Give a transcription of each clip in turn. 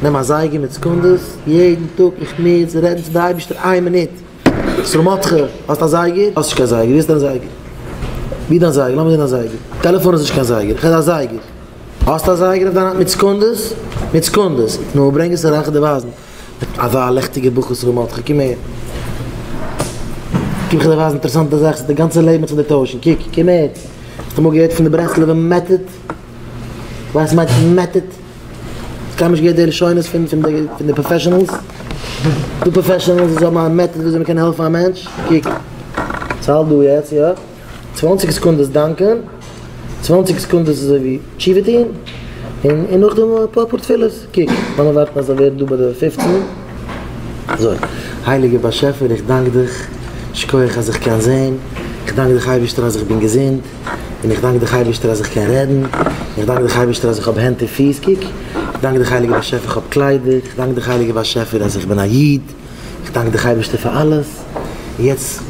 נעם א זייגער מיט סעקונדעס, יעדן טאג איך מוז רעדן צו די אייבערשטער איין מינוט. ישראל מרדכי, האסט א זייגער? האסט נישט קיין זייגער, ווי איז דיין זייגער? ווי איז דיין זייגער? לאמיר זען דיין זייגער. טעלעפאן איז נישט קיין זייגער, איך רעד א זייגער. האסט א זייגער אויף דיין האנט מיט סעקונדעס? מיט סעקונדעס. נו, ברענג עס אריין כ'וועל דיר ווייזן. אזא לעכטיגע בחור ישראל מרדכי, קום הער. קום כ'וועל דיר ווייזן אינטערעסאנטע זאך, ס'וועט די גאנצע לעבן וועט זיך דיר טוישן. קוק, קום הער. האסט אמאל געהערט פון די ברסלב'ע method? ווייסט וואס מיינט method? האסט קיינמאל נישט געהערט די לשונות פון פון די פון די professionals? דא professionals וואס האבן א method וויאזוי מ'קען העלפן א מענטש. קוק. ס'האלט דא יעצט, יא. צוואנציג סעקונדעס דאנקען, צוואנציג סעקונדעס אזוי ווי תשובה טון, און און נאכדעם אפאר תפילות. קוק, לאמיר ווארטן אז ס'זאל ווערן דא ביי די פופצן. אזוי, הייליגער באשעפער איך דאנק דיך, שכוח אז איך קען זען, איך דאנק דיך אייבערשטער אז איך בין געזונט, און איך דאנק דיך אייבערשטער אז איך קען רעדן, איך דאנק דיך אייבערשטער אז איך האב הענט און פיס, קוק, איך דאנק דיך הייליגער באשעפער איך האב קליידער, איך דאנק דיך הייליגער באשעפער אז איך בין א איד, איך דאנק דיך אייבערשטער פאר אלעס, און יעצט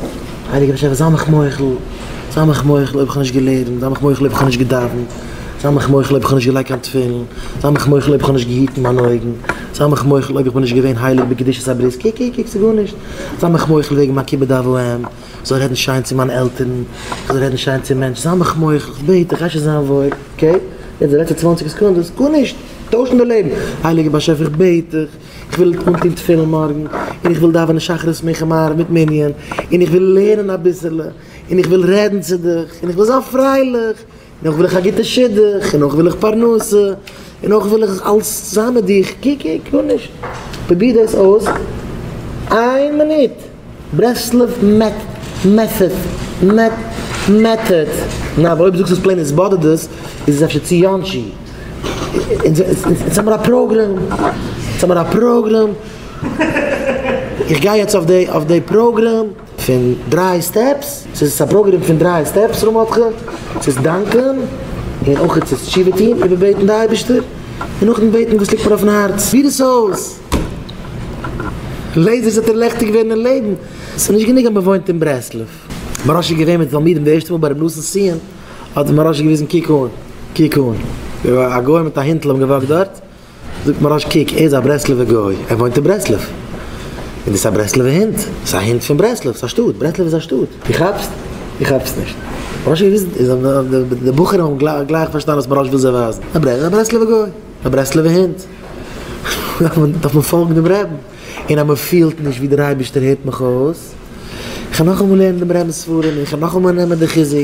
הייליגער באשעפער זיי מיך מוחל, זיי מיך מוחל אויב איך האב נישט געלערנט, זיי מיך מוחל אויב איך האב נישט געדאווענט, זיי מיך מוחל אויב איך האב נישט געלייגט קיין תפילין, זיי מיך מוחל אויב איך האב נישט געהיטן מיינע אויגן, זיי מיך מוחל אויב איך בין נישט געווען הייליג בקדושת הברית, קוק קוק קוק ס'איז גארנישט, זיי מיך מוחל וועגן מיין כיבוד אב ואם, איך זאל רעדן שיין צו מיינע עלטערן, איך זאל רעדן שיין צו מענטשן, זיי מיך מוחל, איך בעט דיך, אפשר זיין וואויל, okay? יעצט די לעצטע צוואנציג סעקונדעס, גארנישט, טוישן די לעבן, הייליגער באשעפער איך בעט דיך, איך וויל אנטון תפילין מארגן, און איך וויל דאווענען שחרית מנחה מעריב מיט מנין, און איך וויל לערנען אביסעלע, און איך וויל רעדן צו דיך, און איך וויל זיין פרייליך, און אויך וויל איך א גוטע שידוך, און אויך וויל איך פרנסה, און אויך וויל איך אלס זיין מיט דיך, קוק קוק, גארנישט, פרוביר דאס אויס איין מינוט, ברסלב method, method, ניין אבער אויב זאגסט עס plain התבודדות איז עס אפשר צו יאנטשי, אונז האמיר א program, אונז האמיר א program, איך גיי יעצט אויף די program. פון דריי steps, ס'איז א program פון דריי steps ר' מרדכי, ס'איז דאנקען, און אויך ס'איז תשובה טון, איבערבעטן די אייבערשטער, און נאכדעם בעטן וואס ליגט מיר אויפן הארץ, פיר עס אויס, לעיזער ס'וועט דיר לעכטיג ווערן אין לעבן, ס'איז נישט גענוג אז מ'וואוינט אין ברסלב. מוהרא"ש איז געווען מיט תלמידים די ערשטע מאל ביי רבי נתן סיען, האט מוהרא"ש געוויזן קוק אן, קוק אן, א גוי מיט א הינטל האבן געוואקט דארט, זאגט מוהרא"ש קוק, ער איז א ברסלב'ער גוי, ער וואוינט אין ברסלב, און דאס איז א ברסלב'ער הונט, דאס איז א הונט פון ברסלב, ס'איז א שטאט, ברסלב איז א שטאט, דו כאפסט? דו כאפסט נישט. מוהרא"ש האט געוויזן, די בחורים האבן גלייך פארשטאנען וואס מוהרא"ש וויל זיי ווייזן, א ברסלב'ער גוי, א ברסלב'ער הונט, דארף מען פאלגן דעם רעבן, און אז מען פילט נישט ווי דער אייבערשטער הערט מיך אויס, איך וועל נאכאמאל לערנען דעם רבינ'ס ספרים, איך וועל נאכאמאל נעמען די חיזוק.